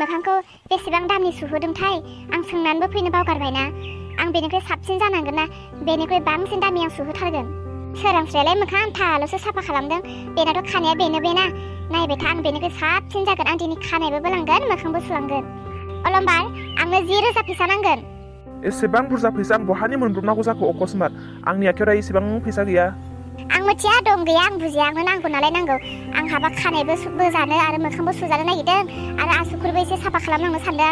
मोखांखौ बेसेबां दामनि सुहोदोंथाय आं सोंनानैबो फैनो बावगारबायना आं बेनिख्रुइ साबसिन जानांगोन ना बेनिख्रुइ बांसिन दामि आं सुहोथारगोन सोरांस्रियालाय मोखां आन्थाल'सो साफा खालामदों बेनाथ' खानाया बेना नायबाय था आं बेनिख्रुइ साबसिन जागोन आं दिनै खानायबो बोलांगोन मोखांबो सुलांगोन अलम्बार आंनो 10,000 फैसा नांगोन एसेबां बुरजा फैसा आं बहानि मोनब्रबनांगौ जाखो अकस्मात आंनि आखायाव एसेबां फैसा गैया आं मिथिया दं गैया आं बुजिया आंनो नांगौ नालाय नांगौ आं हाबा खानायबो बोजानो आरो मोखांबो सुजानो नागिरदों आरो आसुखुरबो एसे साफा खालामलांनो सानदों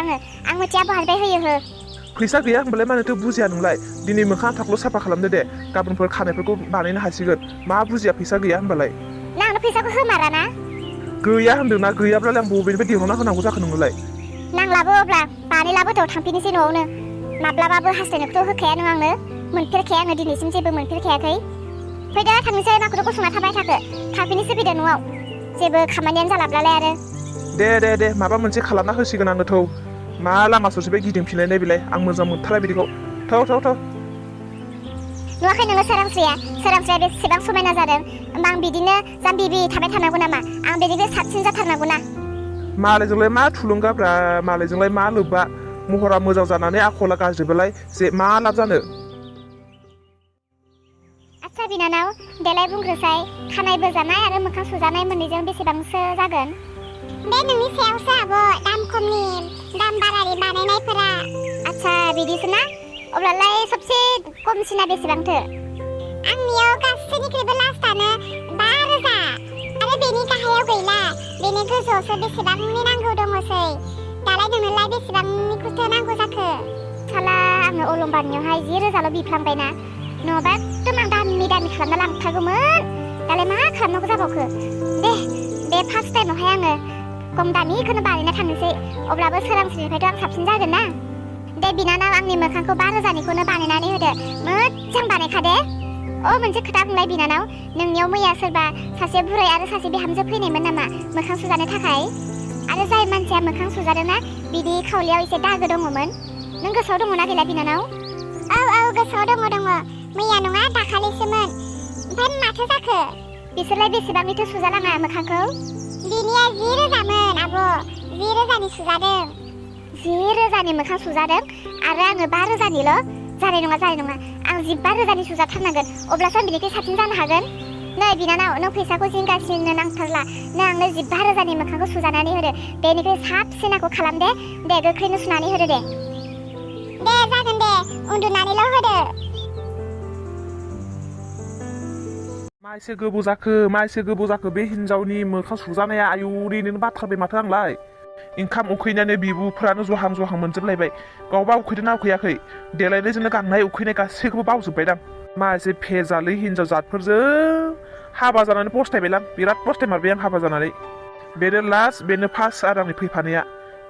आं मिथिया बहानिफ्राय होयो हो फैसा गैया होनबालाय मानोथो बुजिया नोंलाय दिनै मोखां आथाखौल' साफा खालामदो दे गाबोनफोर खानायफोरखौ बानायनो हासिगोन मा बुजिया फैसा गैया होनबालाय आंनो फैसाखौ होमाराना गैया होनदोंना गैयाब्लालाय आं बबेनिफ्राय दिहुनना होनांगौ जाखो नोंनोलाय नांलाबो अब्ला बानायलाबोथ' थांफिनोसै न'आवनो माब्लाबाबो हास्थायनायखौथ' होखाया नों आंनो मोनफेरखाया आङो दिनैसिम जेबो मोनफेरखायाखै फैदो थांनोसै माखौथ' गसंना थाबाय थाखो थांफिनोसै फैदो न'आव जेबो खामानियानो जालाब्लालाय आरो दे माबा मोनसे खालामना होसिगोन आंनो थौ मा लामा ससेबो गिदिंफिनलायनाय बिलाय आं मोजां मोनथारा बिदिखौ थौ नुवाखै नोङो सोरांस्रिया बेसेबां समायना जादों होमबा आं बिदिनो जाम्बि थाबाय थानांगौ नामा आं बेनिफ्राय साबसिन जाथारनांगौ ना मालायजोंलाय मा थुलुंगाब्रा मालायजोंलाय मा लोब्बा महरा मोजां जानानै आखला गाज्रिबालाय जे मा लाब जानो आच्छा बिनानाव देलाय बुंग्रोसाय खानाय बोजानाय आरो मोखां सुजानाय मोननैजों बेसेबांसो जागोन बे नोंनि सायावसो आब' दाम खमनि दाम बारानि बानायनायफोरा आच्छा बिदिसो ना अब्लालाय सबसे खमसिना बेसेबांथो आंनियाव गासैनिख्रुइबो लास्टानो 5,000 आरो बेनि गाहायाव गैला बेनि गोजौआवसो बेसेबांनि नांगौ दङसै दालाय नोंनोलाय बेसेबांनिखौथो नांगौ जाखो साला आङो अलंबारनियावहाय 10,000ल' बिफ्लांबायना नङाबा एकदम आं दामि खालामना लांथारगौमोन दालाय मा खालामनांगौ जाबावखो बे फार्स्ट टाइमावहाय आङो खम दामिखौनो बानायना थांनोसै अब्लाबो सोरांस्रिनिफ्रायथ' आं साबसिन जागोन ना दे बिनानाव आंनि मोखांखौ 5,000निखौनो बानायनानै होदो मोजां बानायखादे मोनसे खोथा बुंलाय बिनानाव नोंनियाव मैया सोरबा सासे बुरै आरो सासे बिहामजो फैनायमोन नामा मोखां सुजानो थाखाय आरो जाय मानसिया मोखां सुजादोंना बिनि खावलायाव एसे दागो दङमोन नों गोसोआव दङना गैला बिनानाव औ गोसोआव दङ मैया नङा दाखालिसोमोन ओमफ्राय माथो जाखो बिसोरलाय बेसेबांनिथो सुजालाङा मोखांखौ बिनिया 10,000मोन आब' 10,000नि सुजादों 10,000नि मोखां सुजादों आरो आङो 5,000निल' जानाय नङा आं 15,000नि सुजाथारनांगोन अब्लासो आं बिनिख्रुइ साबसिन जानो हागोन नै बिनानाव नों फैसाखौ जिंगासिनो नांथारला नों आंनो 15,000नि मोखांखौ सुजानानै होदो बेनिख्रुइ साबसिन आंखौ खालाम दे गोख्रैनो सुनानै होदो दे जागोन दे उन्दुनानैल' होदो मा एसे गोबाव जाखो बे हिनजावनि मोखां सुजानाया आयु ओरैनो बाथारबाय माथो आंलाय ओंखाम उखैनानै बिबुफ्रानो जहां मोनजोबलायबाय गावबा उखैदोंना उखैयाखै देलायनायजोंनो गांनाय उखैनाय गासैखौबो बावजोबबायदां मा एसे फेजालै हिनजाव जातफोरजों हाबा जानानै पस्थायबायलां बिराद पस्थायमारबाय आं हाबा जानानै बेनो लास्ट बेनो फार्स्ट आरो आंनि फैफानाया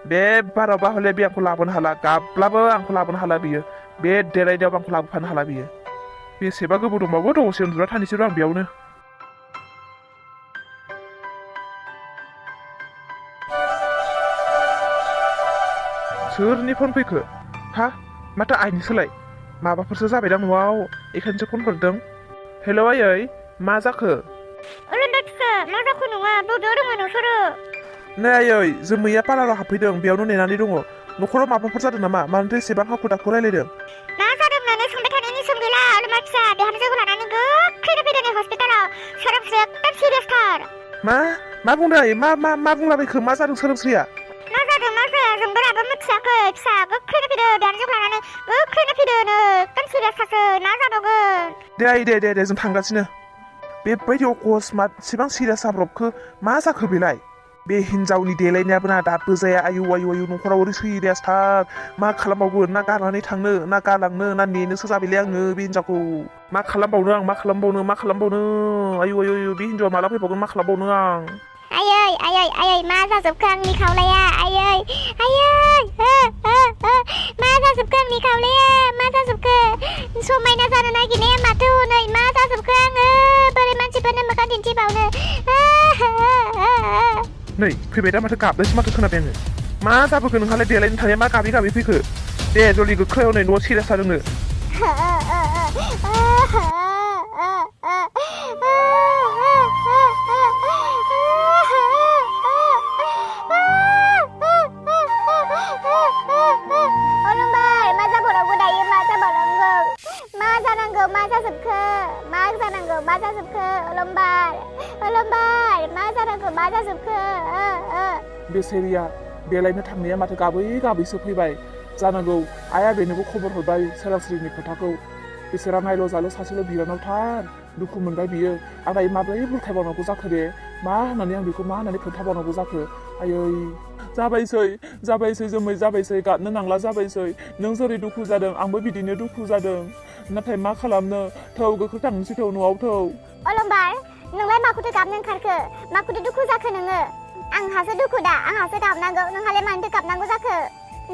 बे बारावबा हले बे आंखौ लाबोनो हाला गाब्लाबो आंखौ लाबोनो हाला बियो बे देलायनायावबो आंखौ लाबोफानो हाला बियो बेसेबा गोबाव दंबावो दसे उन्दुना थानोसै आं बेयावनो सोरनि फन फैखो हा माथो आइनि सोलाय माबाफोरसो जाबायदां न'आव एखायनोसो फन हरदों हेलौ आयै मा जाखो मा जाखो नङा बबेयाव दङ नोंसोरो नै आयै जोमैया पार्लाराव हाबफैदों बेयावनो नेनानै दङ न'खराव माबाफोर जादों नामा मानोथो एसेबां हाखु दाखु रायलायदों मा जादों होननानै सोंबाय थानायनि सम गैला अलमा फिसा बिहामजोखौ लानानै गोख्रैनो फैदों नै हस्पिटालाव सोरांस्रिया एकदम सिरियासथार मा बुंदों आयै मा बुंलाबायखो मा जादों सोरांस्रिया मा जादों मा जाया जोंबो दाबो मिथियाखै फिसा गोख्रैनो फैदो बिहामजोखौ लानानै गोख्रैनो फैदो एकदम सिरियासथारसै मा जाबावगोन दे आयै दे जों थांगासिनो बेबायदि अकस्मात एसेबां सिरियास जाब्रबखो मा जाखो बेलाय बे हिनजावनि देलायनायाबो ना दाबो जाया आयु न'खराव ओरै सिरियासथार मा खालामबावगोन ना गारनानै थांनो ना गालांनो ना नेनोसो जाबायलै आङो बे हिनजावखौ मा खालामबावनो आयु बे हिनजावा माला फैबावगोन मा खालामबावनो आं आयै मा जाजोबखो आंनि खावलाया आयै मा जाजोबखो आंनि खावलाया मा जाजोबखो समायना जानो नागिरनाया माथो हनै मा जाजोबखो आङो बोरै मानसिफोरनो मोखां दिन्थिबावनो नै फैबाय दा माथो गाबनोसो माथो खोनाबाय आङो मा जाबोखो नोंहालाय देलायनो थानाया मा गाबै फैखो दे जलि गोख्रैयाव नै न'आव सिरियास जादोंनो जाजोबखो अलमबार मा जानांगौ मा जाजोबखो बे सेरिया देलायनो थांनाया माथो गाबै गाबैसो फैबाय जानांगौ आइया बेनोबो खबर हरबाय सोरांस्रिनि खोथाखौ बिसोरा नायल' जाल' सासेल' बिनानावथार दुखु मोनबाय बियो आं दायो माब्रै बुरखायबावनांगौ जाखो दे मा होननानै आं बेखौ मा होननानै खोन्थाबावनांगौ जाखो आयै जाबायसै जोमै जाबायसै गाबनो नांला जाबायसै नों जेरै दुखु जादों आंबो बिदिनो दुखु जादों नाथाय मा खालामनो थौ गोख्रै थांनोसै थौ न'आव थौ अलमबार नोंलाय माखौथो गाबनो ओंखारखो माखौथो दुखु जाखो नोङो आंहासो दुखु दा आंहासो गाबनांगौ नोंहालाय मानोथो गाबनांगौ जाखो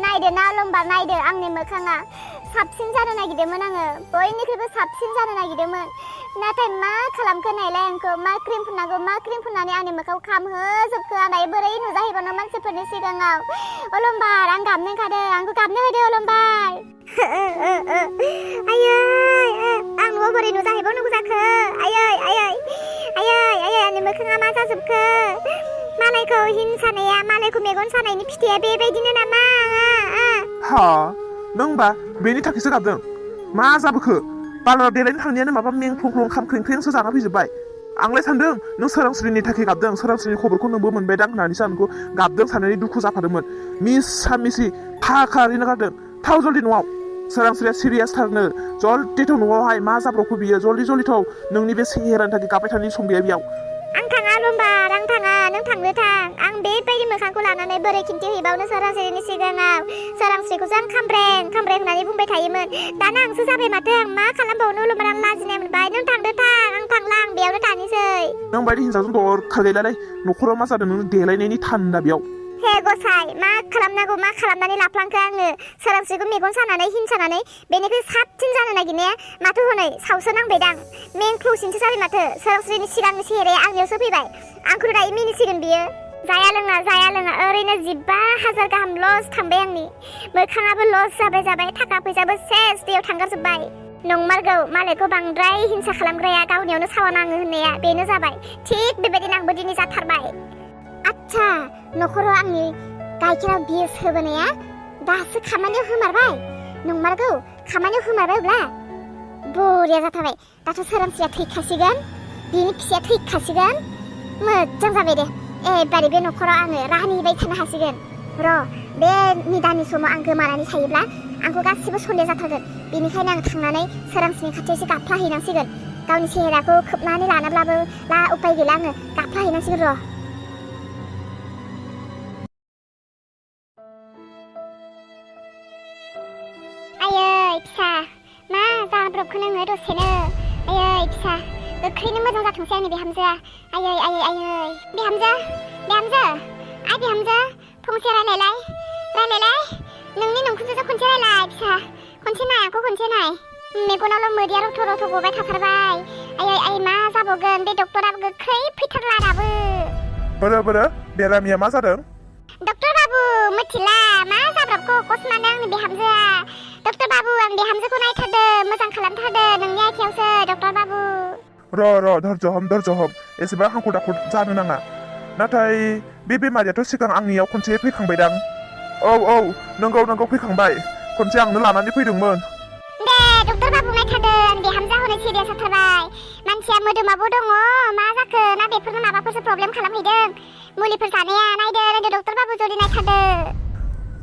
नायदो ना अलमबार नायदो आंनि मोखाङा साबसिन जानो नागिरदोंमोन आङो बयनिख्रुइबो साबसिन जानो नागिरदोंमोन नाथाय मा खालामखो नायलाय आंखौ मा क्रिम फुननानै आंनि मोखाङाव खामहोजोबखो आं दायो बोरै नुजाहैबावनो मानसिफोरनि सिगाङाव अलमबार आं गाबनो ओंखारदों आंखौ गाबनो होदो अलमबार आयै आं न'आव बोरै नुजाहैबावनांगौ जाखो आयै आंनि मोखाङा मा जाजोबखो मालायखौ हिंसानाया मालायखौ मेगन सानायनि फिथाइया बेबायदिनो नामा हा नों होनबा बेनि थाखायसो गाबदों मा जाबोखो पार्लाराव देलायनो थांनायानो माबा मेंफ्लं ओंखाम ख्रेंख्रेंसो जाना फैजोब्बाय आंलाय सानदों नों सोरांस्रिनि थाखाय गाबदों सोरांस्रिनि खबरखौ नोंबो मोनबायदां होननानैसो आंखौ गाबदों साननानै दुखु जाफादोंमोन मिसि थाखा ओरैनो गारदों थाव जल्दि न'आव सोरांस्रिया सिरियासथारनो जल्दि थौ न'आवहाय मा जाब्रबखो बियो जल्दि थौ नोंनि बे सेहेरानि थाखाय गाबबाय थानायनि सम गैया बेयाव आं थाङा अलमबार आं थाङा नों थांनो थां आं बेबायदि मोखांखौ लानानै बोरै खिन्थिहैबावनो सोरांस्रिनि सिगाङाव सोरांस्रिखौसो आं खामब्रें होननानै बुंबाय थायोमोन दाना आंसो जाबाय माथो आं मा खालामबावनो अलमबार आं लाजिनाय मोनबाय नों थांदो थां आं थांला आं बेयावनो थानोसै नों बायदि हिन्जावजों दरखार गैलालै न'खराव मा जादों नों देलायनायनि थान्दा बेयाव हे गसाइ मा खालामनांगौ मा खालामनानै लाफ्लांखो आङो सोरांस्रिखौ मेगन सानानै हिंसानानै बेनिख्रुइ साबसिन जानो नागिरनाया माथो हनै सावसो नांबायदां मेंख्लौसिनसो जाबाय माथो सोरांस्रिनि सिगांनि सेहेराया आंनियावसो फैबाय आंखौ दायो मिनिसिगोन बियो जाया लोङा ओरैनो 15,000 गाहाम लस थांबाय आंनि मोखाङाबो लस जाबाय थाखा फैसाबो सेस दैयाव थांगारजोब्बाय नंमारगौ मालायखौ बांद्राय हिंसा खालामग्राया गावनियावनो सावा नाङो होननाया बेनो जाबाय थिग बेबायदिनो आंबो दिनै जाथारबाय आच्छा न'खराव आंनि गाइखेराव बिस होबोनाया दासो खामानियाव होमारबाय नंमारगौ खामानियाव होमारबायब्ला बरिया जाथारबाय दाथ' सोरांस्रिया थैखासिगोन बिनि फिसाया थैखासिगोन मोजां जाबाय दे एबारे बे न'खराव आङो रानिबाय थानो हासिगोन र' बे निदानि समाव आं गोमानानै थायोब्ला आंखौ गासिबो सन्देह जाथारगोन बेनिखायनो आं थांनानै सोरांस्रिनि खाथियाव एसे गाबफ्लाहैनांसिगोन गावनि सेहेराखौ खोबनानै लानाब्लाबो उपाय गैला आङो गाबफ्लाहैनांसिगोन र' आयै फिसा मा जाब्रबखो नोङो दसेनो आयै फिसा गोख्रैनो मोजां जाथोंसै आंनि बिहामजोआ आयै बिहामजो फंसे रायलायलाय नोंनि नंखुनजोजों खनसे रायलाय फिसा खनसे नाय आंखौ खनसे नाय मेगनावल' मोदैया रथ' गबाय थाथारबाय आयै मा जाबावगोन बे डक्टराबो गोख्रै फैथारला दाबो बोरो बेरामिया मा जादों डक्टर बाबु मिथिला मा जाब्रबखो अकस्मातनो आंनि बिहामजोआ डक्टर बाबु आं बिहामजोखौ नायथारदों मोजां खालामथारदों नोंनि आखायावसो डक्टर बाबु र' धर्ज हम एसेबां हांखुर दाखुर जानो नाङा नाथाय बे बेमारियाथ' सिगां आंनियाव खनसे फैखांबायदां औ नंगौ फैखांबाय खनसे आंनो लानानै फैदोंमोन दे डक्टर बाबु नायथारदों बिहामजोआ हनै सिरियास जाथारबाय मानसिया मोदोमाबो दङ मा जाखो ना बेफोरनो माबाफोरसो प्रब्लेम खालामहैदों मुलिफोर जानाया नायदो डक्टर बाबु जल्दि नायथारदो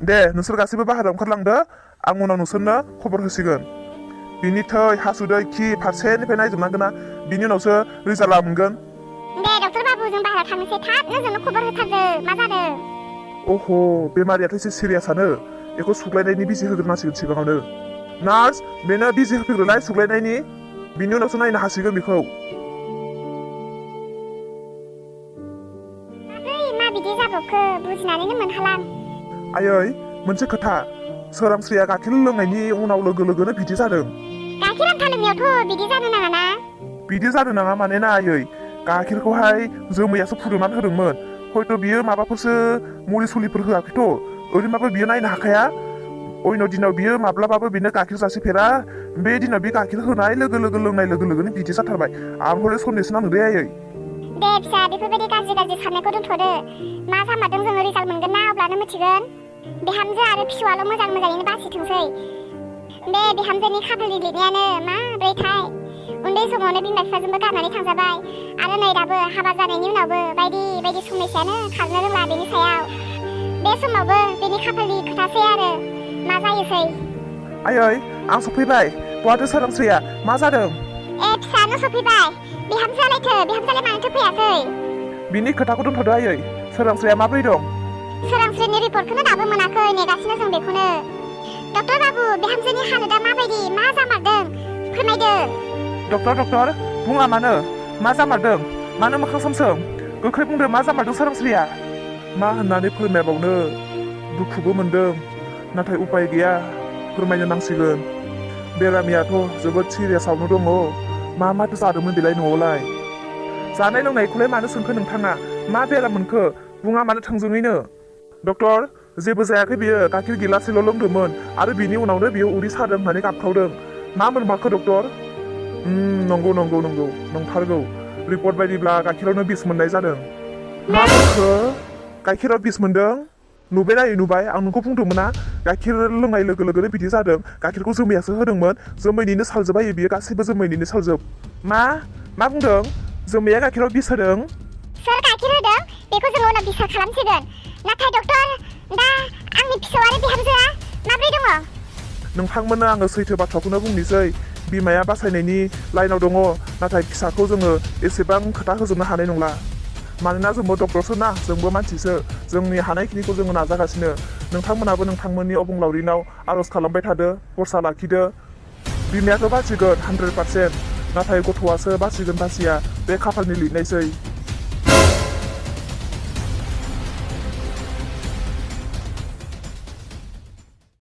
दे नोंसोर गासैबो बाहेरायाव ओंखारलांदो आं उनाव नोंसोरनो खबर होसिगोन बिनि थै हासुदै खि फारसेनिफ्राय नायजोबनांगोन ना बिनि उनावसो रिजाल्टआ मोनगोन दे डक्टर बाबु जों बाहेरायाव थांनोसै थाबनो जोंनो खबर होथारदो मा जादों अह बेमारियाथ' एसे सिरियासआनो बेखौ सुग्लायनायनि बिजि होग्रोनांसिगोन सिगाङावनो नार्स बेनो बिजि होफैग्रोलाय सुग्लायनायनि बिनि उनावसो नायनो हासिगोन बेखौ मा बिदि जाब्रबखो बुजिनानैनो मोनहालां आयै मोनसे खोथा सोरांस्रिया गाइखेर लोंनायनि उनाव लोगोनो बिदि जादों गाइखेर आमथा लोंनायावथ' बिदि जानो नाङाना बिदि जानो नाङा मानोना आयै गाइखेरखौहाय जोमैयासो फुदुंनानै होदोंमोन हयथ' बियो माबाफोरसो मुलि सुलिफोर होआखैथ' ओरैनोबाबो बियो नायनो हाखाया अयन' दिनाव बियो माब्लाबाबो बिनो गाइखेर जासिफेरा बे दिनाव बे गाइखेर होनाय लोंनाय लोगोनो बिदि जाथारबाय आं हले सन्देहसो नांदों दे आयै दे फिसा बेफोरबायदि गाज्रि साननायखौ दोनथ'दो मा जामारदों जोङो रिजाल्ट मोनगोन ना अब्लानो मिथिगोन बिहामजो आरो फिसौआल' मोजाङैनो बासिथोंसै बे बिहामजोनि खाफालनि लिरनायानो माब्रैथाय उन्दै समावनो बिमा बिफाजोंबो गारनानै थांजाबाय आरो नै दाबो हाबा जानायनि उनावबो बायदि बायदि समस्यानो खारनो रोंला बेनि सायाव बे समावबो बेनि खाफालनि खोथासै आरो मा जायोसै आयै आं सफैबाय बहाथो सोरांस्रिया मा जादों ए फिसानो सफैबाय बिहामजोआलाय मानोथो फैयाखै बिनि खोथाखौ दोनथ'दो आयै सोरांस्रिया माबोरै दं सोरांस्रिनि रिपर्टखौनो दाबो मोनाखै नेगासिनो जों बेखौनो डक्टर बाबु बिहामजोनि हालोदा माबायदि मा जामारदों फोरमायदो डक्टर बुङा मानो मा जामारदों मानो मोखां सोमसोम गोख्रै बुंदो मा जामारदों सोरांस्रिया मा होननानै फोरमायबावनो दुखुबो मोनदों नाथाय उपाय गैया फोरमायनो नांसिगोन बेरामियाथ' जोबोद सिरियासआवनो दङ मा माथो जादोंमोन बेलाय न'आवलाय जानाय लोंनायखौलाय मानो सोंखो नोंथाङा मा बेराम मोनखो बुङा मानो थोंजोङैनो डक्टर जेबो जायाखै बियो गाइखेर गिलासेल' लोंदोंमोन आरो बिनि उनावनो बियो उदै सादों होननानै गाबख्रावदों मा मोनमारखो डक्टर नंगौ नंथारगौ रिपर्ट बायदिब्ला गाइखेरावनो बिस मोननाय जादों मा बुंखो गाइखेराव बिस मोनदों नुबाय आं नोंखौ बुंदोंमोन ना गाइखेर लोंनाय लोगो लोगोनो बिदि जादों गाइखेरखौ जोमैयासो होदोंमोन जोमैनिनो सालजोबायो बियो गासैबो जोमैनिनो सालजोब मा बुंदों जोमैया गाइखेराव बिस होदों सोर गाइखेर होदों बेखौ जों उनाव बिसार खालामसिगोन नाथाय डक्टर दा आंनि फिसौ आरो बिहामजोआ माब्रै दङ नोंथांमोननो आङो सैथो बाथ्राखौनो बुंनोसै बिमाया बासायनायनि लाइनाव दङ नाथाय फिसाखौ जोङो एसेबां खोथा होजोबनो हानाय नंला मानोना जोंबो डक्टरसो ना जोंबो मानसिसो जोंनि हानायखिनिखौ जोङो नाजागासिनो नोंथांमोनाबो नोंथांमोननि अबंलावरिनाव आर'ज खालामबाय थादो भरसा लाखिदो बिमायाथ' बासिगोन 100% नाथाय गथ'आसो बासिगोन बासिया बे खाफालनि लिरनायसै